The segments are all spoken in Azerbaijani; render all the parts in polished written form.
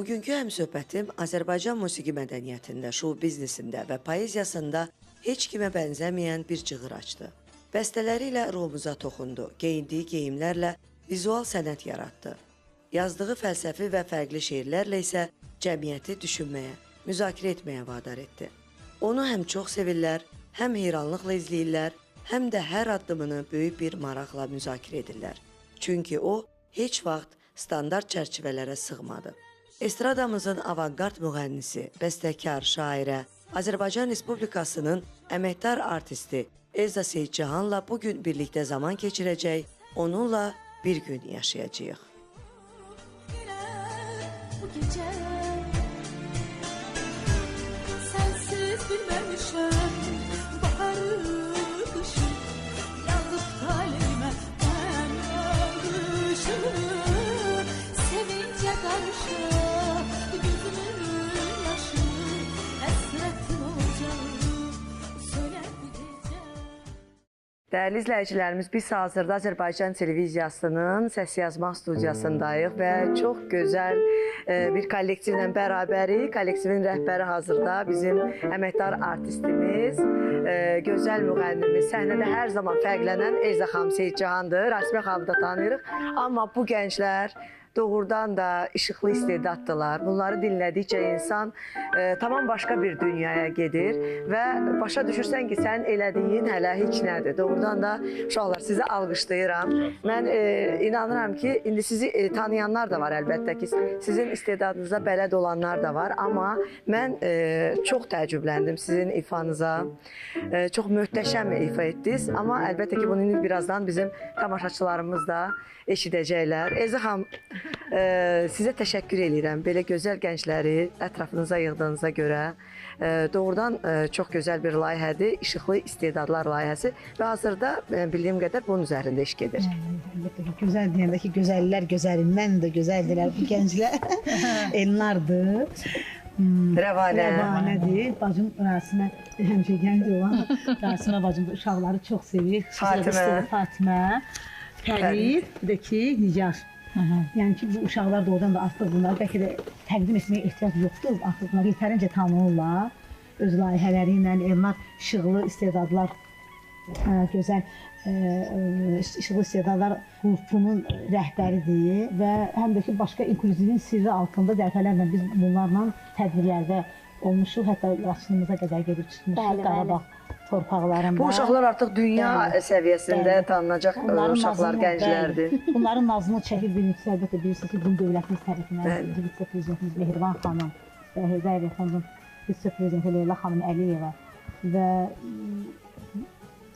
Bugünkü həmsöhbətim Azərbaycan musiqi mədəniyyətində, şou biznesində və poeziyasında heç kimə bənzəməyən bir cığır açdı. Bəstələri ilə ruhumuza toxundu, geyindiyi geyimlərlə vizual sənət yaratdı. Yazdığı fəlsəfi və fərqli şeirlərlə isə cəmiyyəti düşünməyə, müzakirə etməyə vadar etdi. Onu həm çox sevirlər, həm heyranlıqla izləyirlər, həm də hər addımını böyük bir maraqla müzakirə edirlər. Çünki o, heç vaxt standart çərçivələrə sığmadı. Estradamızın avangard müğənnisi, bəstəkar, şairə, Azərbaycan Respublikasının əməkdar artisti Elza Seyidcahanla bugün birlikdə zaman keçirəcək, onunla bir gün yaşayacağıq. Bu gecə sənsiz bilməmişəm baharı, qışı, yazıb talihimə mən qışı, sevincə qarışıb gözümün yaşı, həsrətin ocağı sönər bu gecə. Dəyərli izləyicilərimiz, biz hazırda Azərbaycan Televiziyasının səs yazma studiyasındayıq və çox gözəl bir kollektivlə bərabərik. Kollektivin rəhbəri hazırda bizim əməkdar artistimiz, gözəl müğənnimiz, səhnədə hər zaman fərqlənən Elza xanım Seyidcahandır. Rasimə xanımı da tanıyırıq. Amma bu gənclər doğrudan da işıqlı istedaddırlar. Bunları dinlədikcə insan tamam başqa bir dünyaya gedir və başa düşürsən ki, sən elədiyin hələ heç nədir. Doğrudan da uşaqlar, sizi alqışlayıram. Mən inanıram ki, indi sizi tanıyanlar da var əlbəttə ki, sizin istedadınıza bələd olanlar da var. Amma mən çox təəccübləndim sizin ifanıza. Çox möhtəşəm ifa etdiniz. Amma əlbəttə ki, bunu indi birazdan bizim tamaşaçılarımız da eşidəcəklər. Elza xanım, sizə təşəkkür edirəm. Belə gözəl gəncləri ətrafınıza yığdığınıza görə. Doğrudan çox gözəl bir layihədir. İşıqlı İstedadlar layihəsi və hazırda bildiyim qədər bunun üzərində iş gedir. Əlbəttə ki, gözəl deyəndə ki, gözəllər gözəlindən də gözəldirlər bu gənclər. Elnardır. Rəvanə. Rəvanədir. Bacım Rasimə, həmişə gənc olan Rasimə bacım da uşaqları çox sevir. Fatimə. Fatimə, Fərid, bir də ki, Nigar. Yəni ki, bu uşaqlar doğrudan da artıq bunları bəlkə də təqdim etməyə ehtiyac yoxdur. Artıq bunları yetərincə tanıyırlar. Öz layihələri ilə Elnar işıqlı istedadlar, gözəl işıqlı istedadlar qrupunun rəhbəridir və həm də ki, başqa inklüzivin sirri altında dəfələrlə biz bunlarla tədbirlərdə olmuşuq. Hətta Laçınımıza qədər gedib çıxmışıq Qarabağ torpaqlarında. Bu uşaqlar artıq dünya səviyyəsində tanınacaq uşaqlar, gənclərdir. Bunların nazını çəkir birincisi, əlbəttə bilirsiniz ki, bunu dövlətimiz tərəfindən vitse-prezidentimiz Mehriban xanım və Heydər Əliyev Fondunun vitse-prezidenti Leyla xanım Əliyeva və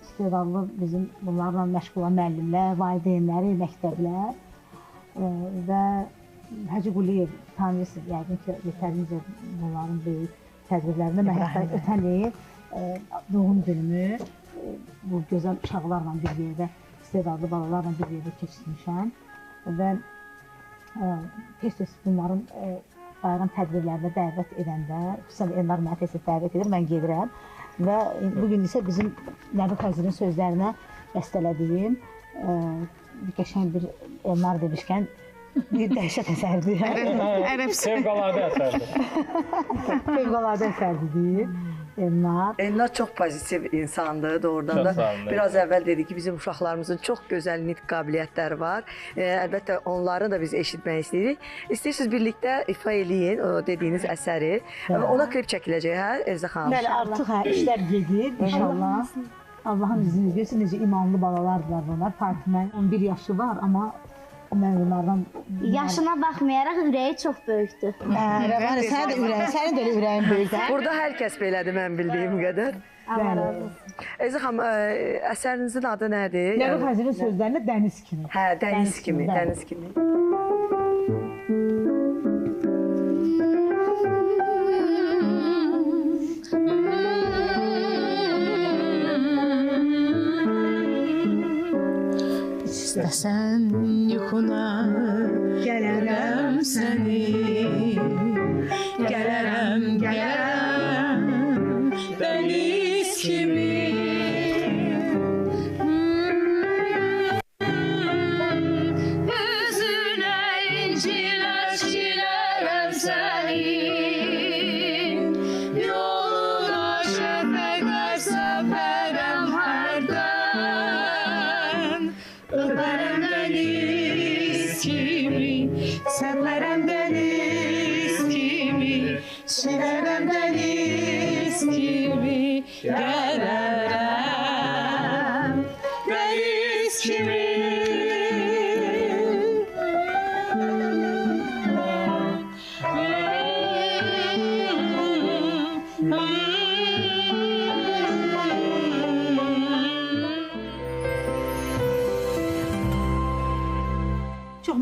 istedadlı bizim bunlarla məşğul olan müəllimlər, valideynləri, məktəblər və Hacı Quliyev tanıyırsınız, yəqin ki, yetərincə bunların böyük tədbirlərində. Mən hətta ötən il doğum günümü bu gözəl uşaqlarla bir yerdə, istedadlı balalarla bir yerdə keçirmişəm və tez-tez bunların bayram tədbirlərinə dəvət edəndə, xüsusən Elnar mənə tez-tez dəvət edir, mən gedirəm və bugün isə bizim Nəbi Xəzirin sözlərinə bəstələdiyim bir qəşəng bir Elnar demişkən bir dəhşət əsərdir. Fövqəladə əsərdir. Fövqəladə əsərdir. Elnar. Elnar çox pozitiv insandır doğrudan da. Biraz əvvəl dedik ki, bizim uşaqlarımızın çox gözəl nitq qabiliyyətləri var. Əlbəttə onları da biz eşitmək istəyirik. İstəyirsiniz birlikdə ifa eləyin o dediyiniz əsəri. Ona klip çəkiləcək, hə Elza xanım? Bəli, artıq hə, işlər gedir inşallah. Allahın izni versin, necə imanlı balalardılar bunlar. Fatimənin 11 yaşı var, amma mən bunlardan... Yaşına baxmayaraq ürəyi çox böyükdür. Rəvanə, sənin də ürəyin, sənin də ürəyin böyükdür. Burada hər kəs belədir, mən bildiyim qədər. Allah razı olsun. Elza xanım, əsərinizin adı nədir? Nəbi Xəzirin sözlərində Dəniz kimi. Hə, Dəniz kimi, Dəniz kimi. İstəsən yuxuna gələrəm səni, gələrəm, gələrəm dəniz kimi. Üzünə incilər çilərəm səni.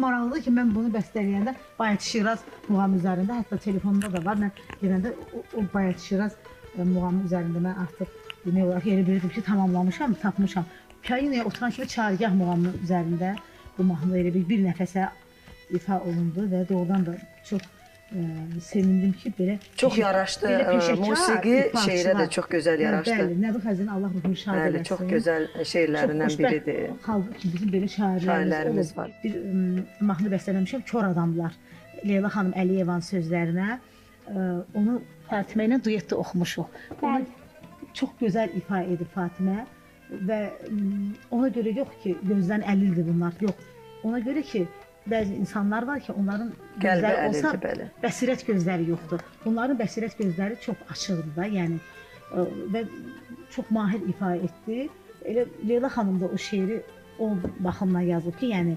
maraqlıdır ki, mən bunu bəstələyəndə Bayat Şiraz muğamı üzərində, hətta telefonumda da var. Mən gedəndə o Bayat Şiraz muğamı üzərində mən artıq demək olar ki, elə bilirdim ki, tamamlamışam, tapmışam. Piyaninoya oturan kimi çargah muğamı üzərində bu mahnı elə bir nəfəsə ifa olundu və doğrudan da çox sevindim ki, belə çox yaraşdı. Musiqi şeirə də çox gözəl yaraşdı. Bəli, Nəbi Xəzrin Allah ruhunu şad eləsin. Bəli, çox gözəl şeirlərindən biridir. Xalq ki, bizim belə şairlərimiz var. Bir mahnı bəstələmişəm, Kor Adamlar. Leyla xanım Əliyevanın sözlərinə onu Fatimə ilə duetdə oxumuşuq. Onu çox gözəl ifa edib Fatimə və ona görə yox ki, gözdən əlildir bunlar, yox. Ona görə ki, bəzi insanlar var ki, onların gözləri olsa bəsirət gözləri yoxdur. Bunların bəsirət gözləri çox açıqdır da, yəni və çox mahir ifa etdi. Elə Leyla xanım da o şeiri o baxımdan yazıb ki, yəni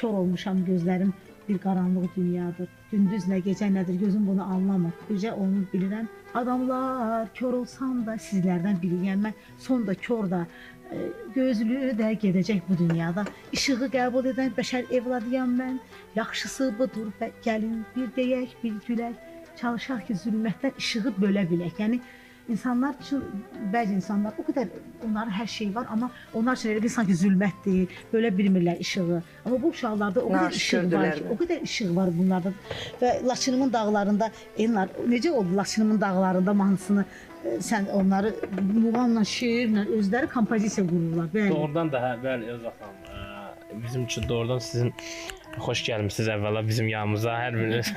kor olmuşam, gözlərim bir qaranlıq dünyadır. Gündüz nə, gecə nədir, gözüm bunu anlamır. Bircə onu bilirəm. Adamlar, kor olsam da sizlərdən biri. Yəni mən son da kor da, gözlü də gedəcək bu dünyada. İşığı qəbul edən bəşər evladıyam mən. Yaxşısı budur, gəlin bir deyək, bir gülək. Çalışaq ki, zülmətdən işığı bölə bilək. Yəni insanlar üçün, bəzi insanlar o qədər onların hər şeyi var, amma onlar üçün elə bir sanki zülmətdir, bölə bilmirlər işığı. Amma bu uşaqlarda o qədər işıq var ki, o qədər işıq var bunlarda. Və Laçınımın dağlarında, Elnar, necə oldu Laçınımın dağlarında mahnısını sən onları muğamla, şeirlə özləri kompozisiya qururlar. Bəli. Doğrudan da, hə, bəli, Elza xanım. Bizim üçün doğrudan sizin xoş gəlmisiniz əvvəla bizim yanımıza. Hər biriniz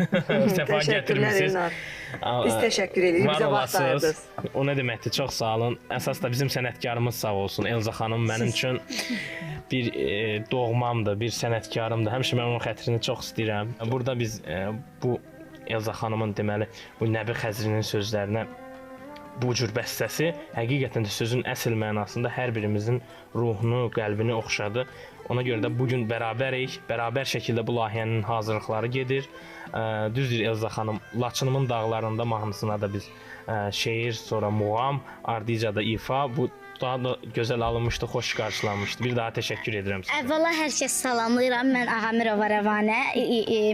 səfa gətirmisiniz. Biz təşəkkür edirik, bizə vaxt ayırdınız. O nə deməkdir, çox sağ olun. Əsas da bizim sənətkarımız sağ olsun. Elza xanım mənim üçün bir doğmamdır, bir sənətkarımdır. Həmişə mən onun xətrini çox istəyirəm. Burada biz bu Elza xanımın deməli, bu Nəbi Xəzrinin sözlərinə bu cür bəstəsi həqiqətən də sözün əsl mənasında hər birimizin ruhunu, qəlbini oxşadı. Ona görə də bugün bərabərik, bərabər şəkildə bu layihənin hazırlıqları gedir. Düzdür Elza xanım, Laçınımın dağlarında mahnısına da biz şeir, sonra muğam, ardıca da ifa, bu daha da gözəl alınmışdı, xoş qarşılanmışdı. Bir daha təşəkkür edirəm sizə. Əvvəla hər kəs salamlayıram. Mən Ağamirova Rəvanə,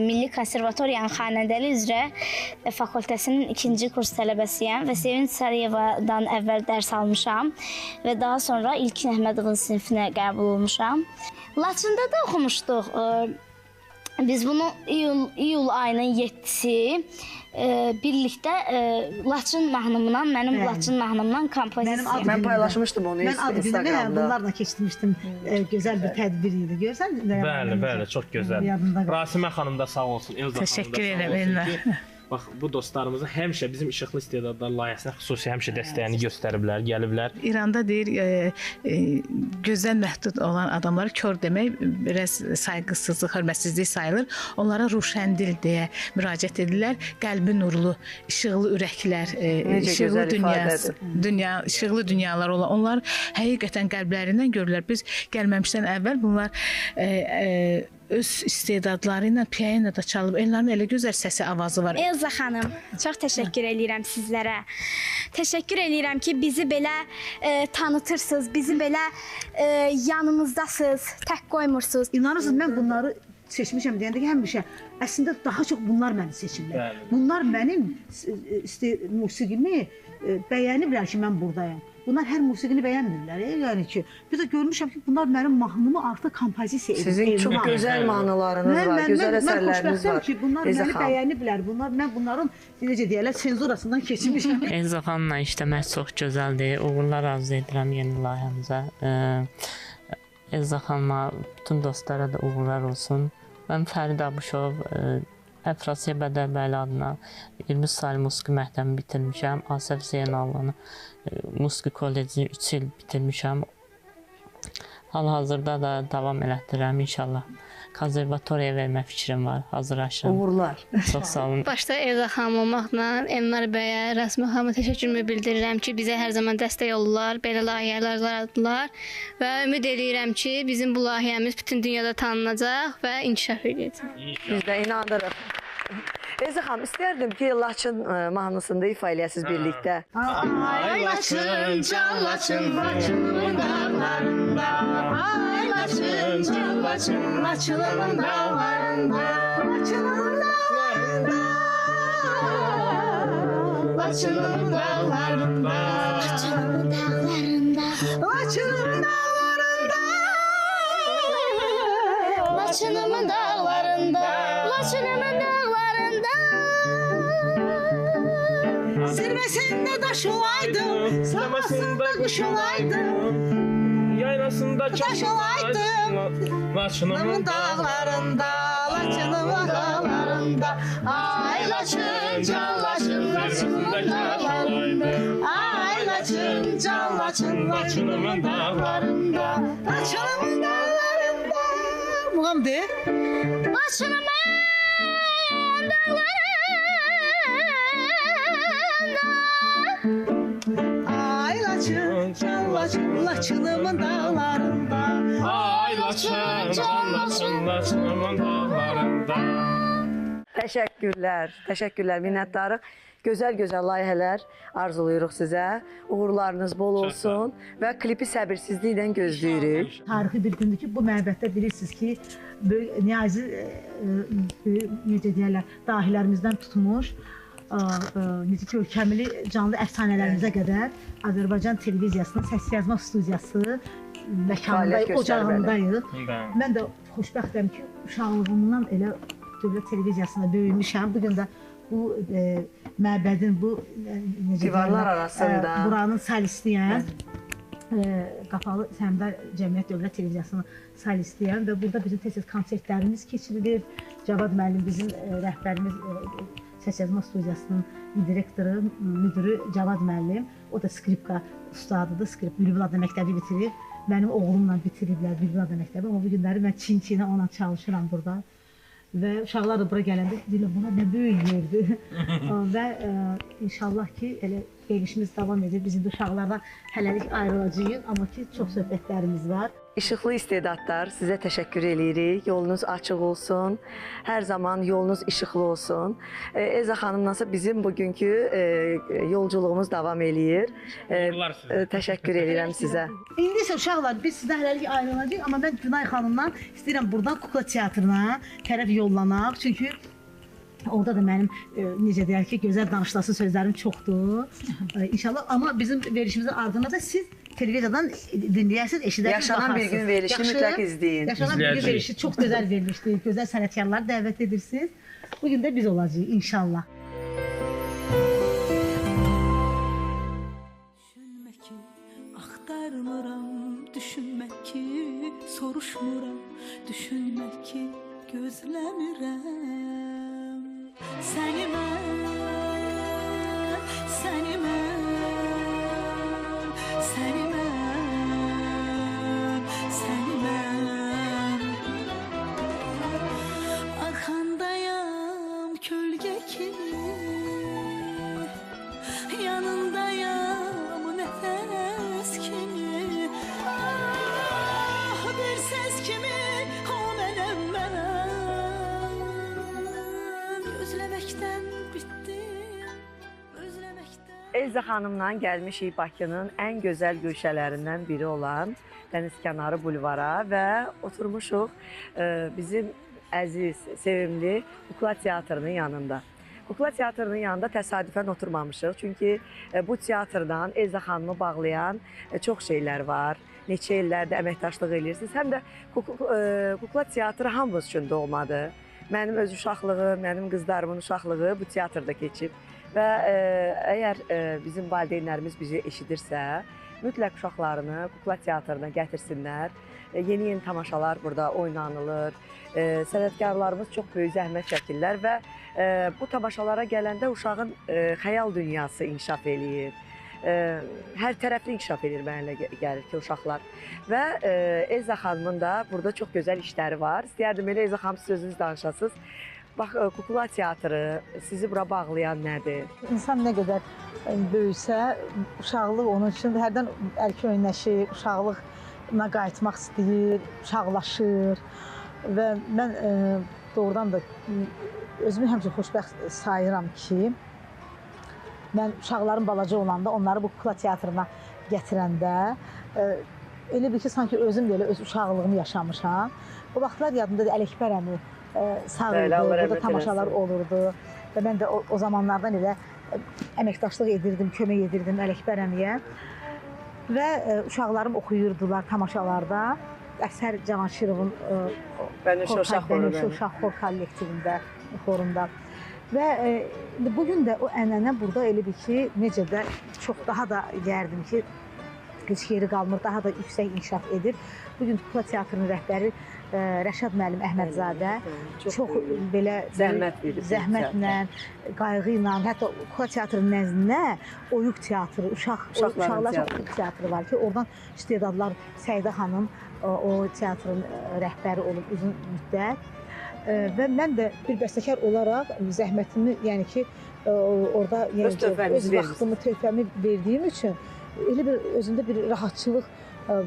Milli Konservatoriyanın xanəndəlik üzrə fakültəsinin 2-ci kurs tələbəsiyəm və Sevinç Sariyevadan əvvəl dərs almışam və daha sonra İlkin Əhmədovun sinifinə qəbul olmuşam. Laçında da oxumuşduq. Biz bunu iyul ayının 7-si birlikdə Laçın mahnımla, mənim Laçın mahnımla kompozisiya. Mən paylaşmışdım onu Instagramda. Mən ad günümü bunlarla keçirmişdim. Gözəl bir tədbir idi. Görürsən? Bəli, bəli, çox gözəl. Rasimə xanım da sağ olsun, Elza xanım da sağ olsun ki, bax, bu dostlarımızın həmişə bizim İşıqlı İstedadlar layihəsinə xüsusi həmişə dəstəyini göstəriblər, gəliblər. İranda deyir, gözdən məhdud olan adamları kör demək biraz sayğısızlıq, hörmətsizlik sayılır. Onlara ruşəndil deyə müraciət edirlər. Qəlbi nurlu, işıqlı ürəklər, işıqlı işıqlı dünyalar olan. Onlar həqiqətən qəlblərindən görürlər. Biz gəlməmişdən əvvəl bunlar öz istedadları ilə pianoda çalıb, Elnarın elə gözəl səsi, avazı var. Elza xanım, çox təşəkkür eləyirəm sizlərə. Təşəkkür eləyirəm ki, bizi belə tanıtırsınız, bizi belə yanımızdasınız, tək qoymursunuz. İnanırsınız, mən bunları seçmişəm deyəndə ki, həmişə əslində daha çox bunlar məni seçiblər. Bunlar mənim musiqimi bəyəniblər ki, mən buradayam. Bunlar hər musiqini bəyənmirlər, yəni ki, bir də görmüşəm ki, bunlar mənim mahnımı artıq kompozisiya edir. Sizin çox gözəl mahnılarınız var, gözəl əsərləriniz var. Mən xoşbəxtəm ki, bunlar məni bəyəniblər, bunlar, mən bunların, necə deyərlər, senzurasından keçmişəm. Elza xanımla işləmək çox gözəldir, uğurlar arzu edirəm yeni layihəmizə. Elza xanıma, bütün dostlara da uğurlar olsun. Mən Fərid Abuşov, Əfrasiya Bədərбəyli adına 20 saylı musiqi məktəbini bitirmişəm. Asəf Zeynallı'nın musiqi kollecini 3 il bitirmişəm. Hal-hazırda da davam elətdirəm inşallah. Konservatoriyaya vermə fikrim var, hazırlaşıram. Uğurlar. Çox sağ olun. Başda Elza xanım olmaqla Elnar bəyə, Rəsmə xanıma təşəkkürümü bildirirəm ki, bizə hər zaman dəstək olurlar, belə layihələr yaratdılar və ümid eləyirəm ki, bizim bu layihəmiz bütün dünyada tanınacaq və inkişaf edəcək. Biz də inandırıq. Elza xanım, istərdim ki, Laçın mahnısında ifa eləyəsiniz birlikdə. Ay Laçın, can Laçın, Laçınımın dağlarında. Ay Laçın, can Laçın, Laçınımın dağlarında. Laçınımın dağlarında. Laçınımın dağlarında. Laçınımın dağlarında. Laçınımın dağlarında. Laçınımın dağlarında. Laçınımın dağlarında. Zirvesinde taş olaydım, sabasında kuş olaydım, yaylasında taş olaydım. Laçınımın dağlarında, Laçınımın dağlarında. Ay Laçın, can Laçın, Laçınımın dağlarında. Ay Laçın, can Laçın, Laçınımın dağlarında. Laçınımın dağlarında. Muğam de. Laçınımın dağlarında. Ay Laçın, can Laçın, Laçınımın dağlarında. Ay Laçın, can Laçın, Laçınımın dağlarında. Təşəkkürlər, təşəkkürlər, minnətdarıq. Gözəl-gözəl layihələr arzulayırıq sizə. Uğurlarınız bol olsun və klipi səbirsizliklə gözləyirik. Tarixi bir gündür ki, bu məbəddə bilirsiniz ki, böyük Niyazi, necə deyərlər, dahilərimizdən tutmuş, necə görkəmli canlı əfsanələrimizə qədər Azərbaycan televiziyasının səs yazma studiyası məkanında, ocağındayıq. Mən də xoşbəxtəm ki, uşaqlığımdan elə dövlət televiziyasında böyümüşəm. Bu gün də bu məbədin, bu divarlar arasında buranın solistiyəm. Qapalı Səhmdar Cəmiyyət Dövlət Televiziyasının solistiyəm və burada bizim tez-tez konsertlərimiz keçirilir. Cavad müəllim bizim rəhbərimiz, səs yazma studiyasının direktoru, müdürü Cavad müəllim. O da skripka ustadıdır, skrip Bülbül adlı məktəbi bitirib. Mənim oğlumla bitiriblər Bülbül adlı məktəbi, amma bu günləri mən çin-çinə onunla çalışıram burada. Və uşaqlar da bura gələndə deyirlər, buna nə böyük yerdir. Və inşallah ki, elə verilişimiz davam edir. Biz indi uşaqlardan hələlik ayrılacağıq, amma ki, çox söhbətlərimiz var. İşıqlı istedadlar, sizə təşəkkür eləyirik. Yolunuz açıq olsun. Hər zaman yolunuz işıqlı olsun. Elza xanımlansa bizim bugünkü yolculuğumuz davam eləyir. Uğurlar sizə. Təşəkkür eləyirəm sizə. İndi isə uşaqlar, biz sizdən hələlik ayrılacağıq, amma mən Günay xanımdan istəyirəm buradan Kukla Teatrına tərəf yollanaq. Çünki orada da mənim, necə deyər ki, gözəl danışılası sözlərim çoxdur. İnşallah, amma bizim verilişimizin ardından da siz televiziyadan dinləyərsiniz, eşidərsiniz, Yaşanan bir gün verilişini mütləq izləyin. Yaşanan bir gün verilişi çox gözəl verilişdir. Gözəl sənətkarları dəvət edirsiniz. Bugün də biz olacağıq inşallah. Düşünmə ki, axtarmıram, düşünmə ki, soruşmuram, düşünmə ki, gözləmirəm. Səni mən, səni mən, səni mən, səni mən. Arxandayam kölgə kimi, yanındayam nəfəs kimi. Ah, bir səs kimi o mənəm mən. Gözləməkdən bitdim, özləməkdən. Elza xanımla gəlmişik Bakının ən gözəl güşələrindən biri olan Dənizkənarı bulvara və oturmuşuq bizim əziz, sevimli Kukla Teatrının yanında. Kukla Teatrının yanında təsadüfən oturmamışıq. Çünki bu teatrdan Elza xanımı bağlayan çox şeylər var. Neçə illərdir əməkdaşlıq edirsiniz. Həm də Kukla Teatrı hamımız üçün doğmadır. Mənim öz uşaqlığım, mənim qızlarımın uşaqlığı bu teatrda keçib. Və əgər bizim valideynlərimiz bizi eşidirsə, mütləq uşaqlarını Kukla Teatrına gətirsinlər. Yeni-yeni tamaşalar burada oynanılır. Sənətkarlarımız çox böyük zəhmət çəkirlər və bu tamaşalara gələndə uşağın xəyal dünyası inkişaf eləyir. Hər tərəfli inkişaf edir, mənə gəlir ki, uşaqlar. Və Elza xanımın da burada çox gözəl işləri var. İstəyərdim elə Elza xanım, siz özünüz danışasınız. Bax, Kukla Teatrı sizi bura bağlayan nədir? İnsan nə qədər böyüsə, uşaqlıq onun üçün hərdən erkən öynəşir, uşaqlığına qayıtmaq istəyir, uşaqlaşır. Və mən doğrudan da özümü həmişə xoşbəxt sayıram ki, mən uşaqlarım balaca olanda onları bu kukla teatrına gətirəndə elə bil ki, sanki özüm də elə öz uşaqlığımı yaşamışam. O vaxtlar yadımdadır, Ələkbər əmi sağ idi, burada tamaşalar olurdu və mən də o zamanlardan elə əməkdaşlıq edirdim, kömək edirdim Ələkbər əmiyə. Və uşaqlarım oxuyurdular tamaşalarda. Əsər Cavanşirovun Bənövşə Uşaq Xor kollektivində, xorunda. Və bugün də o ənənə burada elə bil ki, necə də çox daha da deyərdim ki, heç yeri qalmır, daha da yüksək inkişaf edir. Bugün Kukla Teatrının rəhbəri Rəşad müəllim Əhmədzadə çox belə zəhmətlə, qayğı ilə, hətta Kukla Teatrının nəzdində oyuq teatrı, uşaqlar üçün oyuq teatrı var ki, oradan istedadlar Səidə xanım o teatrın rəhbəri olub uzun müddət. Və mən də bir bəstəkar olaraq zəhmətimi, yəni ki, orada öz vaxtımı, töhfəmi verdiyim üçün elə bir özümdə bir rahatçılıq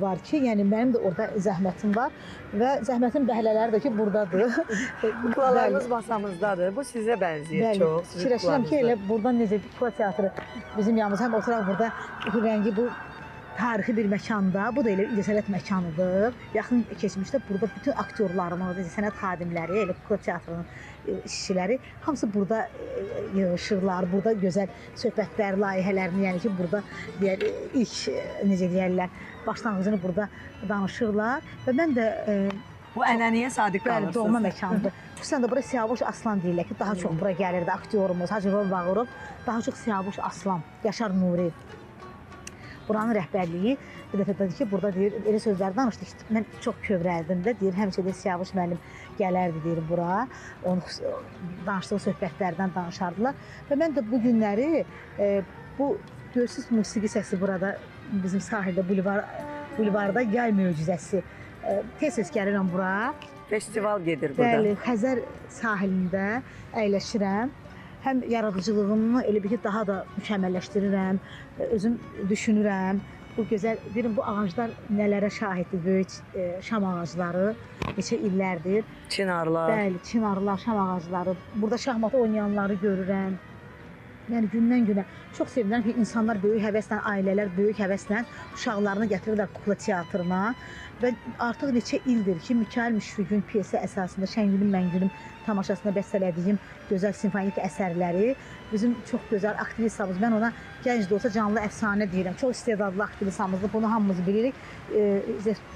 var ki, yəni mənim də orada zəhmətim var və zəhmətin bəhrələri də ki, buradadır. Kuklalarımız masamızdadır. Bu sizə bənzəyir çox. Fikirləşirəm ki, elə buradan necə kukla teatrı bizim yanımız, həm oturaq burada rəngi bu tarixi bir məkanda, bu da elə incəsənət məkanıdır. Yaxın keçmişdə burada bütün aktyorlarımız, incəsənət xadimləri, elə kukla teatrının işçiləri hamısı burada yığışırlar, burada gözəl söhbətlər, layihələrini, yəni ki, burada deyər, ilk, necə deyərlər, başlanğıcını burada danışırlar və mən də bu ənənəyə sadiq qalırsınız. Bəli, doğma məkandır. Xüsusən də bura Siyavuş Aslan deyirlər ki, daha çox bura gəlirdi aktyorumuz, Hacı Bağırov, daha çox Siyavuş Aslan, Yaşar Nuri. Buranın rəhbərliyi bir dəfə dedi ki, burada deyir, elə sözlər danışdı ki, mən çox kövrəldim də, deyir, həmişə də Siyavuş müəllim gələrdi, deyir, bura, onun danışdığı söhbətlərdən danışardılar. Və mən də bu günləri, bu görürsünüz, musiqi səsi burada bizim sahildə, bulvarda yay möcüzəsi. Tez-tez gəlirəm bura. Festival gedir burada. Bəli, Xəzər sahilində əyləşirəm. Həm yaradıcılığımı elə bir ki, daha da mükəmməlləşdirirəm, özüm düşünürəm. Bu gözəl, deyirəm, bu ağaclar nələrə şahiddir, böyük şam ağacları neçə illərdir. Çinarlar. Bəli, çinarlar, şam ağacları. Burada şahmat oynayanları görürəm. Yəni gündən günə çox sevinirəm ki, insanlar böyük həvəslə, ailələr böyük həvəslə uşaqlarını gətirirlər kukla teatrına və artıq neçə ildir ki, Mikail Müşfiqin pyesi əsasında Şəngülüm Məngülüm tamaşasında bəstələdiyim gözəl simfonik əsərləri bizim çox gözəl aktrisamız, mən ona gənc də olsa canlı əfsanə deyirəm, çox istedadlı aktrisamızdır, bunu hamımız bilirik.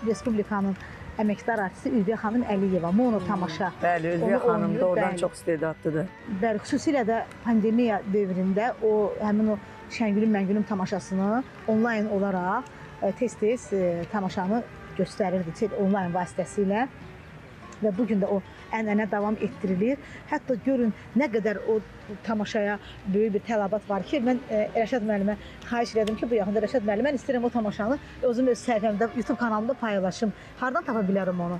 Respublikanın əməkdar artisti Ülviyə xanım Əliyeva, mono tamaşa. Bəli, Ülviyə xanım da oradan çox istedadlıdır. Bəli, xüsusilə də pandemiya dövründə o həmin o Şəngülüm Məngülüm tamaşasını onlayn olaraq tez-tez tamaşanı göstərirdi, onlayn vasitəsilə. Və bu gün də o ənənə davam etdirilir. Hətta görün nə qədər o tamaşaya böyük bir tələbat var ki, mən Rəşad müəllimə xahiş elədim ki, bu yaxında Rəşad müəllim, mən istəyirəm o tamaşanı özüm öz səhifəmdə, YouTube kanalımda paylaşım. Hardan tapa bilərəm onu?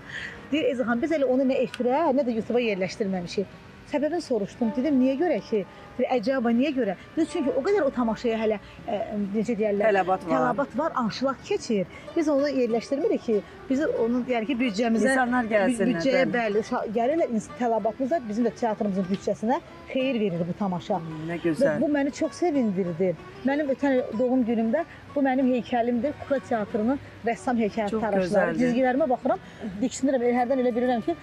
Deyir, Elza xanım, biz elə onu nə efirə, nə də YouTube-a yerləşdirməmişik. Səbəbini soruşdum, dedim, niyə görə ki? Əcaba, niyə görə? Dedi, çünki o qədər o tamaşaya hələ, necə deyərlər, tələbat var, anşlaq keçir. Biz onu yerləşdirmirik ki, bizi onun, yəni ki, büdcəmizə, İnsanlar gəlsinlər, büdcəyə, bəli, gəlirlər, tələbatımıza, bizim də teatrımızın büdcəsinə xeyir verir bu tamaşa. Nə gözəl. Bu məni çox sevindirdi. Mənim ötən doğum günümdə bu mənim heykəlimdir, Kukla Teatrının rəssam heykəl taraşları. Cizgilərimə baxıram, diksinirəm, hərdən elə bilirəm ki,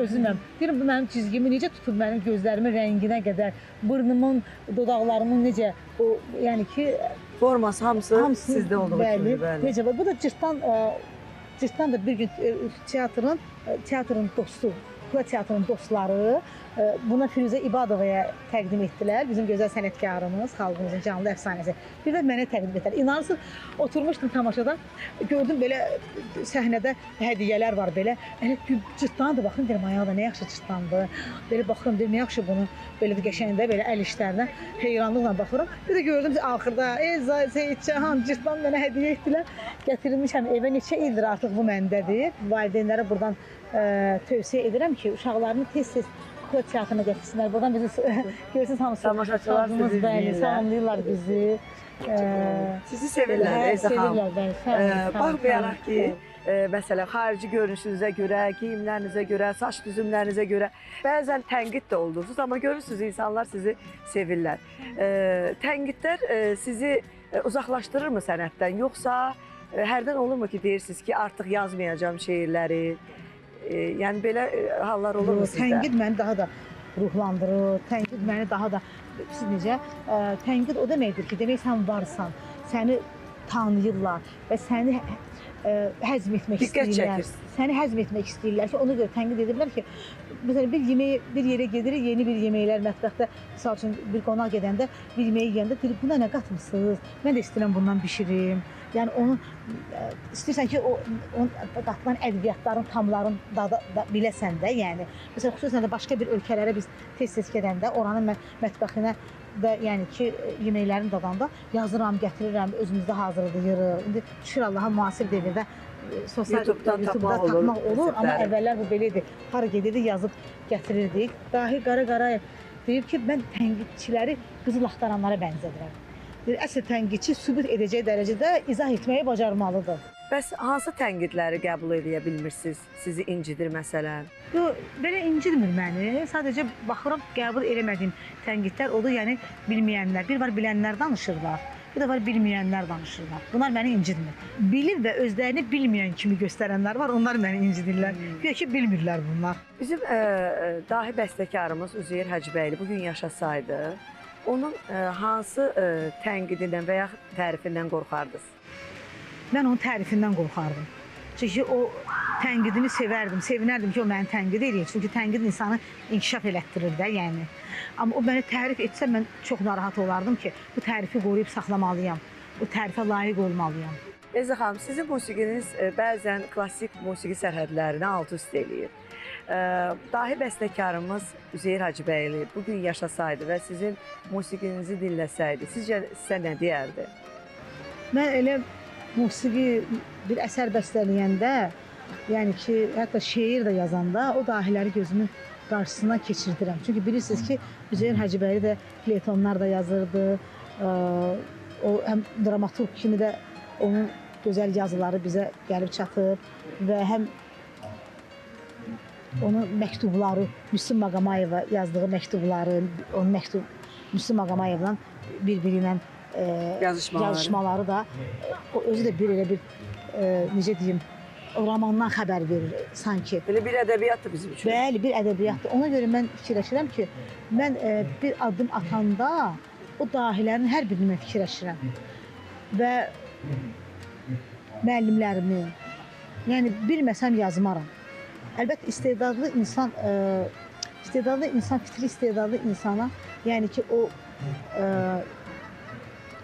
özüməm. Deyirəm, bu mənim cizgimi necə tutub, mənim gözlərimin rənginə qədər, burnumun, dodaqlarımın necə, o, yəni ki... Forması hamısı sizdə olduğu kimi, bəli. Necə var? Bu da cırtdan da bir gün teatrın dostu, Kukla Teatrının dostları buna Firuzə İbadovaya təqdim etdilər. Bizim gözəl sənətkarımız, xalqımızın canlı əfsanəsi. Bir də mənə təqdim etdilər. İnanırsınız, oturmuşdum tamaşada, gördüm belə səhnədə hədiyyələr var belə. Elə cırtdandır, baxın, deyirəm, ayağı da nə yaxşı cırtdandır. Belə baxıram, deyirəm, nə yaxşı bunu, belə də qəşəngdə, belə əl işlərinə heyranlıqla baxıram. Bir də gördüm axırda Elza, Seyidcahan, cırtdan mənə hədiyyə etdilər. Gətirilmişəm evə, neçə ildir artıq bu məndədir. Valideynlərə buradan tövsiyə edirəm ki, uşaqlarını tez-tez kukla teatrına gətirsinlər. Buradan bizi görürsünüz hamısı. Tamaşaçılar sizi izləyirlər. Salamlayırlar bizi. Sizi sevirlər, Elza xanım. Sevirlər, bəli. Baxmayaraq ki, məsələn, xarici görünüşünüzə görə, geyimlərinizə görə, saç düzümlərinizə görə bəzən tənqid də olursunuz, amma görürsünüz, insanlar sizi sevirlər. Tənqidlər sizi uzaqlaşdırırmı sənətdən, yoxsa hərdən olurmu ki, deyirsiniz ki, artıq yazmayacağam şeirləri, yəni belə hallar olurmu sizdə? Tənqid məni daha da ruhlandırır, tənqid məni daha da, siz necə, tənqid o deməkdir ki, demək sən varsan, səni tanıyırlar və səni həzm etmək istəyirlər. Səni həzm etmək istəyirlər ki, ona görə tənqid edirlər ki, məsələn, bir yeməyi, bir yerə gedirik, yeni bir yeməklər mətbəxdə, misal üçün, bir qonaq gedəndə, bir yeməyi yeyəndə deyir, buna nə qatmısınız? Mən də istəyirəm bundan bişirim. Yəni, onu istəyirsən ki, o qatılan ədviyyatların, tamların da biləsən də, yəni. Məsələn, xüsusən də başqa bir ölkələrə biz tez-tez gedəndə, oranın mətbəxinə də, yəni ki, yeməklərin dadanda yazıram, gətirirəm, özümüzdə hazırlayırıq. İndi şükür Allaha müasir dövrdə sosial YouTube'dan tapmaq olur, amma əvvəllər bu belə idi. Hara gedirdik, yazıb gətirirdik. Dahi Qara Qarayev deyir ki, mən tənqidçiləri qızıl axtaranlara bənzədirəm. Deyir, əsl tənqidçi sübut edəcək dərəcədə izah etməyi bacarmalıdır. Bəs hansı tənqidləri qəbul edə bilmirsiniz? Sizi incidir məsələn? Yox, belə incidmir məni. Sadəcə baxıram, qəbul eləmədiyim tənqidlər odur, yəni bilməyənlər. Bir var bilənlər danışırlar, bir də var bilməyənlər danışırlar. Bunlar məni incidmir. Bilir və özlərini bilməyən kimi göstərənlər var, onlar məni incidirlər. Güya ki, bilmirlər bunlar. Bizim dahi bəstəkarımız Üzeyir Hacıbəyli bugün yaşasaydı, onun hansı tənqidindən və ya tərifindən qorxardınız? Mən onun tərifindən qorxardım. Çünki o tənqidini sevərdim, sevinərdim ki, o məni tənqid eləyir. Çünki tənqid insanı inkişaf elətdirir də, yəni. Amma o məni tərif etsə, mən çox narahat olardım ki, bu tərifi qoruyub saxlamalıyam, bu tərifə layiq olmalıyam. Elza xanım, sizin musiqiniz bəzən klassik musiqi sərhədlərini alt-üst eləyir. Dahi bəstəkarımız Üzeyir Hacıbəyli bugün yaşasaydı və sizin musiqinizi dinləsəydi, sizcə sizə nə deyərdi? Mən elə musiqi bir əsər bəstələyəndə, yəni ki, hətta şeir də yazanda o dahiləri gözümün qarşısına keçirdirəm. Çünki bilirsiniz ki, Üzeyir Hacıbəyli də fletonlar da yazırdı, o həm dramaturq kimi də onun gözəl yazıları bizə gəlib çatır və həm onun məktubları, Müslüm Maqamayeva yazdığı məktubları, onun məktub Müslüm Maqamayevla bir-biri ilə yazışmaları da, o özü də bir elə bir, necə deyim, romandan xəbər verir sanki. Belə bir ədəbiyyatdır bizim üçün. Bəli, bir ədəbiyyatdır. Ona görə mən fikirləşirəm ki, mən bir addım atanda o dahilərin hər birini mən fikirləşirəm. Və müəllimlərimi, yəni bilməsəm yazmaram. Əlbəttə, istedadlı insan, fitri istedadlı insana, yəni ki, o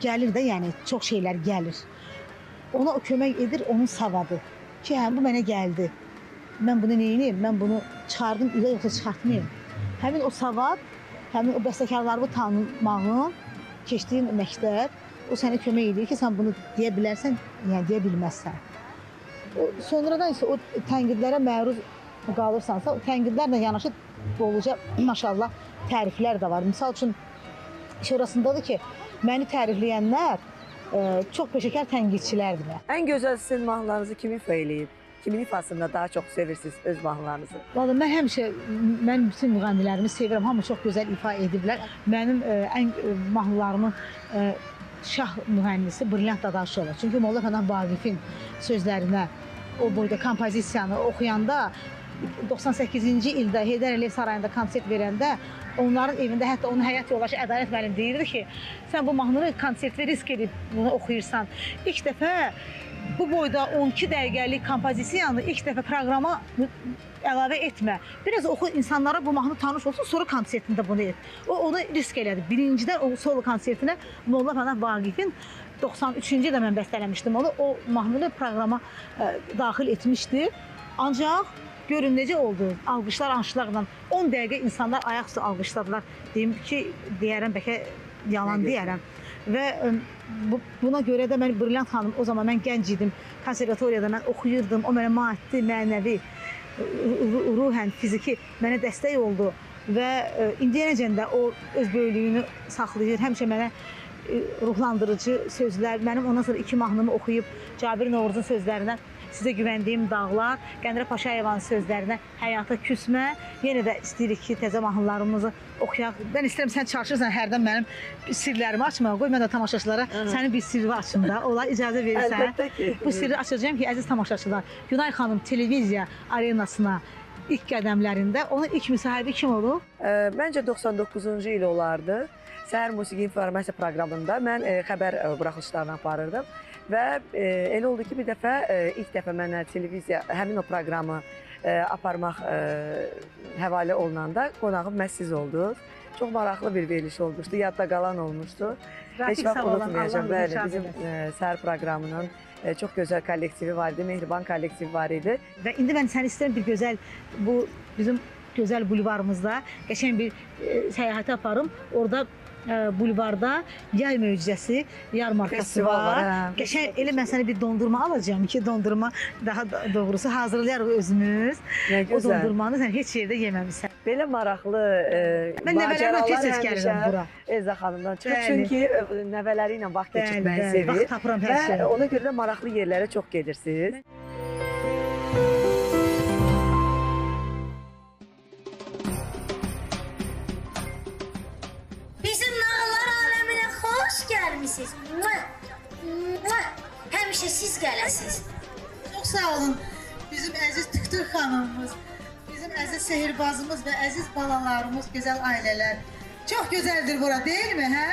gəlir də, yəni çox şeylər gəlir. Ona o kömək edir, onun savadı. Ki, hə, bu mənə gəldi. Mən bunu neyniyim? Mən bunu çıxardım, üzə yoxsa çıxartmayım. Həmin o savad, həmin o bəstəkarlarımı tanımağın, keçdiyin məktəb, o sənə kömək edir ki, sən bunu deyə bilərsən, yəni deyə bilməzsən. Sonradan isə o tənqidlərə məruz qalırsansa, o tənqidlərlə yanaşı doluca, maşallah, təriflər də var. Misal üçün, iş orasındadır ki, məni tərifləyənlər çox peşəkar tənqidçilərdirlər. Ən gözəl sizin mahnılarınızı kim ifa eləyib? Kimin ifasında daha çox sevirsiniz öz mahnılarınızı? Vallahi mən həmişə, mən bütün müğənnilərimi sevirəm. Hamı çox gözəl ifa ediblər. Mənim ən mahnılarımın şah müğənnisi Brilliant Dadaşova. Çünki Molla Pənah Vaqifin sözlərinə o boyda kompozisiyanı oxuyanda 98-ci ildə Heydər Əliyev sarayında konsert verəndə onların evində hətta onun həyat yoldaşı Ədalət müəllim deyirdi ki, sən bu mahnını konsertdə risk edib bunu oxuyursan. İlk dəfə bu boyda 12 dəqiqəlik kompozisiyanı ilk dəfə proqrama əlavə etmə. Biraz oxu, insanlara bu mahnı tanış olsun, sonra konsertində bunu et. O, onu risk elədi. Birincidən o solo konsertinə Molla Pənah Vaqifin 93-cü ildə mən bəstələmişdim onu. O mahnını proqrama daxil etmişdi. Ancaq görün necə oldu? Alqışlar, anşlaqla 10 dəqiqə insanlar ayaq üstə alqışladılar. Deyim ki, deyərəm, bəlkə yalan deyərəm. Və buna görə də mən Brilliant xanım, o zaman mən gənc idim, konservatoriyada mən oxuyurdum, o mənə maddi, mənəvi, ruhən, fiziki mənə dəstək oldu və indiyənəcən də o öz böyüklüyünü saxlayır, həmişə mənə ruhlandırıcı sözlər. Mənim ondan sonra 2 mahnımı oxuyub Cabir Novruzun sözlərinə Sizə güvəndiyim dağlar, Qənirə Paşayevanın sözlərinə Həyata küsmə. Yenə də istəyirik ki, təzə mahnılarımızı oxuyaq. Mən istəyirəm, sən çalışırsan hərdən mənim sirlərimi açmağa qoy, mən də tamaşaçılara sənin bir sirri açım da. Olar, icazə verirsən. Əlbəttə ki. Bu sirri açacağam ki, əziz tamaşaçılar, Günay xanım televiziya arenasına ilk qədəmlərində onun ilk müsahibi kim olub? Məncə 99-cu il olardı. Səhər musiqi informasiya proqramında mən xəbər buraxılışlarını aparırdım. Və elə oldu ki, bir dəfə, ilk dəfə mənə televiziya, həmin o proqramı aparmaq həvalə olunanda qonağım məhz siz oldunuz. Çox maraqlı bir veriliş olmuşdu, yadda qalan olmuşdu. Heç vaxt unutmayacağam. Bəli, bizim səhər proqramının çox gözəl kollektivi var idi, mehriban kollektivi var idi. Və indi mən səni istəyirəm bir gözəl, bu bizim gözəl bulvarımızda qəşəng bir səyahətə aparım. Orada bulvarda yay möcüzəsi yarmarkası var. Qəşəng elə mən sənə bir dondurma alacağam ki, dondurma daha doğrusu hazırlayarıq özümüz. O dondurmanı sən heç yerdə yeməmisən. Belə maraqlı macəralar həmişə Elza xanımdan çıxır. Çünki nəvələri ilə vaxt keçirməyi sevir. Vaxt tapıram hər şeyə. Və ona görə də maraqlı yerlərə çox gedirsiniz. Gəlmisiniz. Həmişə siz gələsiniz. Çox sağ olun. Bizim əziz Tüktür xanımımız, bizim əziz sehirbazımız və əziz balalarımız, gözəl ailələr. Çox gözəldir bura, deyilmi, hə?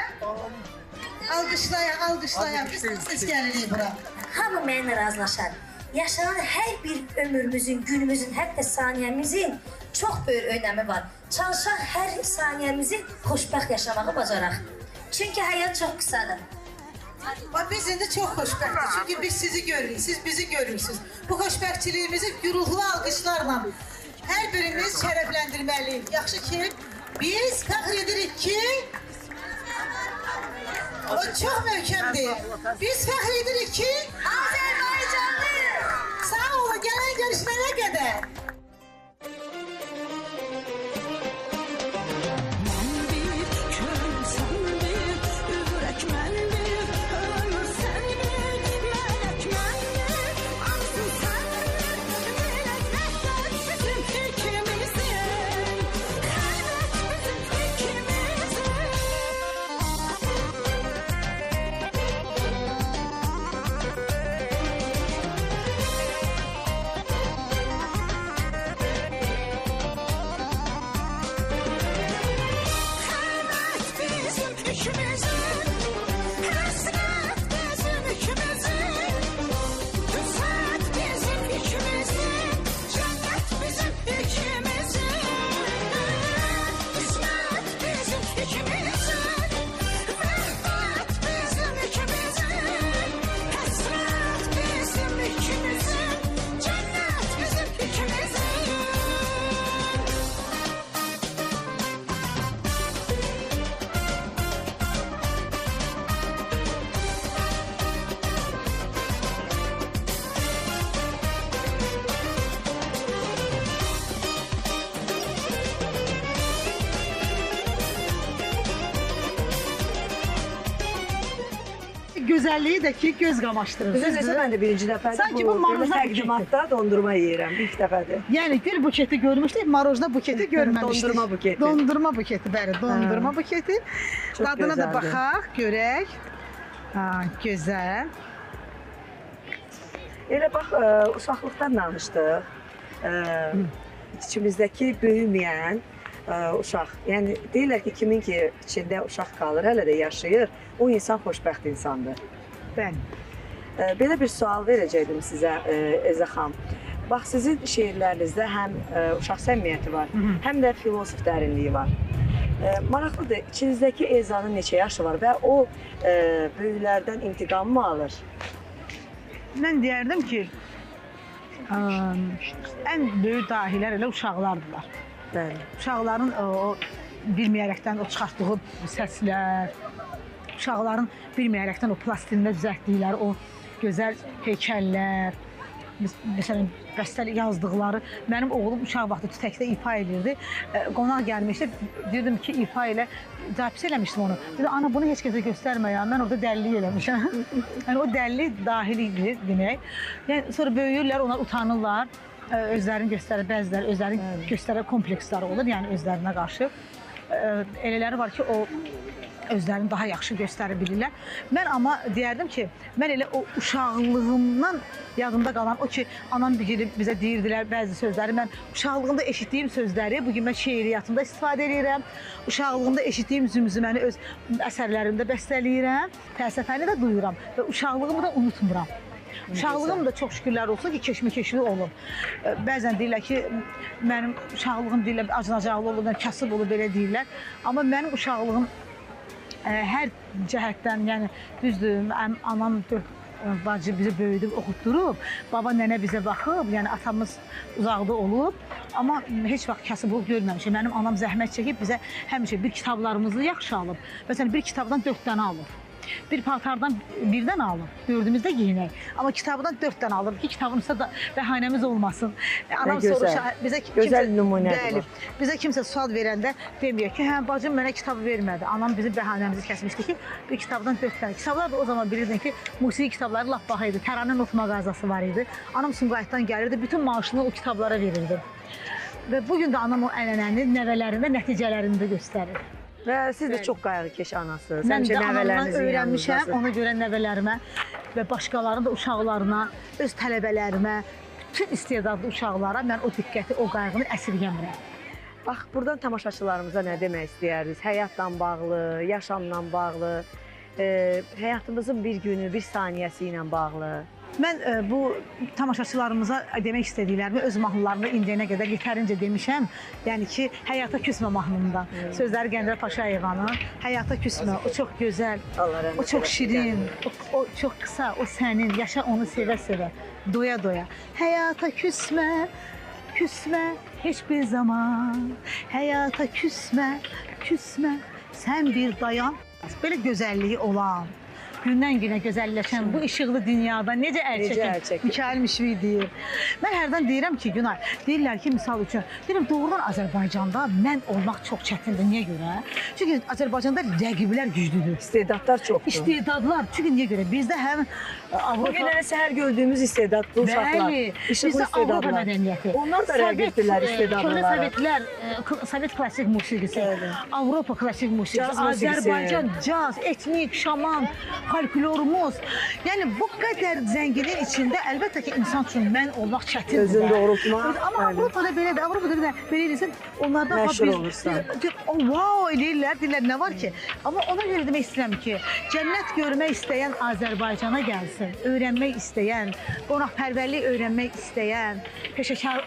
Alqışlayaq, alqışlayaq. Biz tez gəlirik bura. Hamı mənimlə razılaşar. Yaşanan hər bir ömrümüzün, günümüzün, hətta saniyəmizin çox böyük önəmi var. Çalışaq hər saniyəmizi xoşbəxt yaşamağı bacaraq. Çünki həyat çox qısadır. Bax, biz indi çox xoşbəxtik. Çünki biz sizi görürük, siz bizi görürsünüz. Bu xoşbəxtçiliyimizi güruhlu alqışlarla hər birimiz şərəfləndirməliyik. Yaxşı ki, biz fəxr edirik ki, o çox möhkəmdir. Biz fəxr edirik ki, Azərbaycanlıyıq. Sağ olun, gələn görüşməyə qədər. Gözəlliyi də ki, göz qamaşdırır. Düzü desə, mən də birinci dəfədir. Sanki bu marojna təqdimatda dondurma yeyirəm, ilk dəfədir. Yəni, gül buketi görmüşdük, marojna buketi görməmişdik. Dondurma buketi. Dondurma buketi, bəli, dondurma buketi. Dadına da baxaq, görək. Gözəl. Elə bax, uşaqlıqdan danışdıq. İçimizdəki böyüməyən uşaq. Yəni, deyirlər ki, kimin ki içində uşaq qalır, hələ də yaşayır, o insan xoşbəxt insandır. Bəli. Belə bir sual verəcəkdim sizə, Elza xanım. Bax, sizin şeirlərinizdə həm uşaq səmimiyyəti var, həm də filosof dərinliyi var. Maraqlıdır, içinizdəki Elzanın neçə yaşı var və o böyüklərdən intiqam mı alır? Mən deyərdim ki, ən böyük dahilər elə uşaqlardılar. Bəli. Uşaqların o bilməyərəkdən o çıxartdığı səslər, uşaqların bilməyərəkdən o plastilində düzəltdikləri o gözəl heykəllər, Məsələn, bəstəli yazdıqları, mənim oğlum uşaq vaxtı tütəkdə ifa eləyirdi. Qonaq gəlmişdi, deyirdim ki, ifa elə, zapis eləmişdim onu. Dedi, ana bunu heç kəsə göstərmə ya, mən orada dəllik eləmişəm. Yəni o dəllik dahil idi demək. Yəni sonra böyüyürlər, onlar utanırlar, özlərini göstərir, bəziləri özlərini göstərər kompleksləri olur, yəni özlərinə qarşı. Elələri var ki, o özlərini daha yaxşı göstərə bilirlər. Mən amma deyərdim ki, mən elə o uşaqlığımdan yadımda qalan o ki, anam bizə deyirdilər bəzi sözləri, mən uşaqlığımda eşitdiyim sözləri bugün mən şeiriyyatımda istifadə edirəm. Uşaqlığımda eşitdiyim zümzüməni öz əsərlərimdə bəstələyirəm, fəlsəfəni də duyuram və uşaqlığımı da unutmuram. Uşaqlığım da çox şükürlər olsun ki, keşməkeşli olub. Bəzən deyirlər ki, mənim uşaqlığım deyirlər, acınacaqlı olub, kasıb olub, belə deyirlər. Amma mənim uşaqlığım hər cəhətdən, yəni düzdür, anam 4 bacı bizi böyüdüb, oxutdurub, baba nənə bizə baxıb, yəni atamız uzaqda olub, amma heç vaxt kasıblıq görməmişik. Mənim anam zəhmət çəkib bizə həmişə bir kitablarımızı yaxşı alıb. Məsələn, bir kitabdan 4 dənə alıb. Bir paltardan bir dənə alıb, dördümüz də geyinək. Amma kitabdan 4 dənə alıb ki, kitabın üstə də bəhanəmiz olmasın. Anam soruşar, bizə gözəl nümunədir. Bəli, bizə kimsə sual verəndə deməyək ki, hə, bacım mənə kitabı vermədi. Anam bizim bəhanəmizi kəsmişdi ki, bir kitabdan 4 dənə. Kitablar da o zaman bilirdin ki, musiqi kitabları lap baha idi. Təranə not mağazası var idi. Anam Sumqayıtdan gəlirdi, bütün maaşını o kitablara verirdi. Və bugün də anam o ənənəni nəvələrində, nəticələrində göstərir. Və siz də çox qayğıkeş anasınız. Mən də anamdan öyrənmişəm, ona görə nəvələrimə və başqalarının da uşaqlarına, öz tələbələrimə, bütün istedadlı uşaqlara mən o diqqəti, o qayğını əsirgəmirəm. Bax, buradan tamaşaçılarımıza nə demək istəyərdiniz? Həyatla bağlı, yaşamla bağlı, həyatımızın bir günü, bir saniyəsi ilə bağlı. Mən bu tamaşaçılarımıza demək istədiklərimi öz mahnılarımda indiyənə qədər yetərincə demişəm. Yəni ki, Həyata Küsmə mahnımda. Sözləri Gəncə Paşayevanın. Həyata küsmə, o çox gözəl, o çox şirin, o çox qısa, o sənin. Yaşa onu sevə-sevə, doya-doya. Həyata küsmə, küsmə heç bir zaman. Həyata küsmə, küsmə, sən bir dayan. Belə gözəlliyi olan, gündən günə gözəlləşən bu işıqlı dünyada necə əl çəkin, Mikail Müşfiq deyir. Mən hərdən deyirəm ki, Günay, deyirlər ki, misal üçün, deyirəm, doğrudan Azərbaycanda mən olmaq çox çətindir. Niyə görə? Çünki Azərbaycanda rəqiblər güclüdür. İstedadlar çoxdur. İstedadlar. Çünki niyə görə? Bizdə həm Avropa... Bugün hələ səhər gördüyümüz istedadlı uşaqlar. Bəli, bizdə Avropa mədəniyyəti. Onlar da rəqibdirlər istedadlılara. Sovetlər, Sovet klassik musiqisi, Avropa klassik musiqisi, Azərbaycan, caz, etnik, şaman, folklorumuz. Yəni bu qədər zənginin içində əlbəttə ki, insan üçün mən olmaq çətindir. Özünü doğrultmaq. Amma Avropada belədir. Avropada belə eləyirsən, onlardan məşhur olursan. Wow eləyirlər, deyirlər nə var ki? Amma ona görə demək istəyirəm ki, cənnət görmək istəyən Azərbaycana gəlsin, öyrənmək istəyən, qonaqpərvərlik öyrənmək istəyən, peşəkar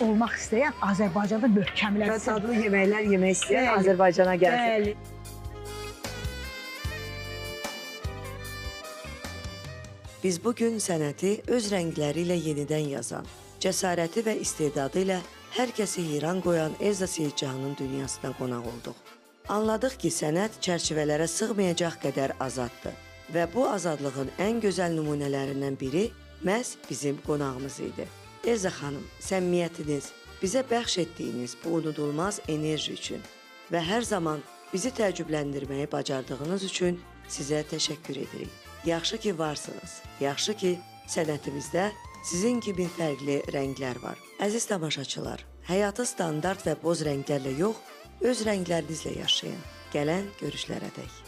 olmaq istəyən Azərbaycanda möhkəmlənsin. Və dadlı yeməklər yemək istəyən Azərbaycana gəlsin. Bəli. Biz bugün sənəti öz rəngləri ilə yenidən yazan, cəsarəti və istedadı ilə hər kəsi heyran qoyan Elza Seyidcahanın dünyasına qonaq olduq. Anladıq ki, sənət çərçivələrə sığmayacaq qədər azaddır və bu azadlığın ən gözəl nümunələrindən biri məhz bizim qonağımız idi. Elza xanım, səmimiyyətiniz, bizə bəxş etdiyiniz bu unudulmaz enerji üçün və hər zaman bizi təəccübləndirməyi bacardığınız üçün sizə təşəkkür edirik. Yaxşı ki varsınız, yaxşı ki sənətimizdə sizin kimi fərqli rənglər var. Əziz tamaşaçılar, həyatı standart və boz rənglərlə yox, öz rənglərinizlə yaşayın. Gələn görüşlərə dək.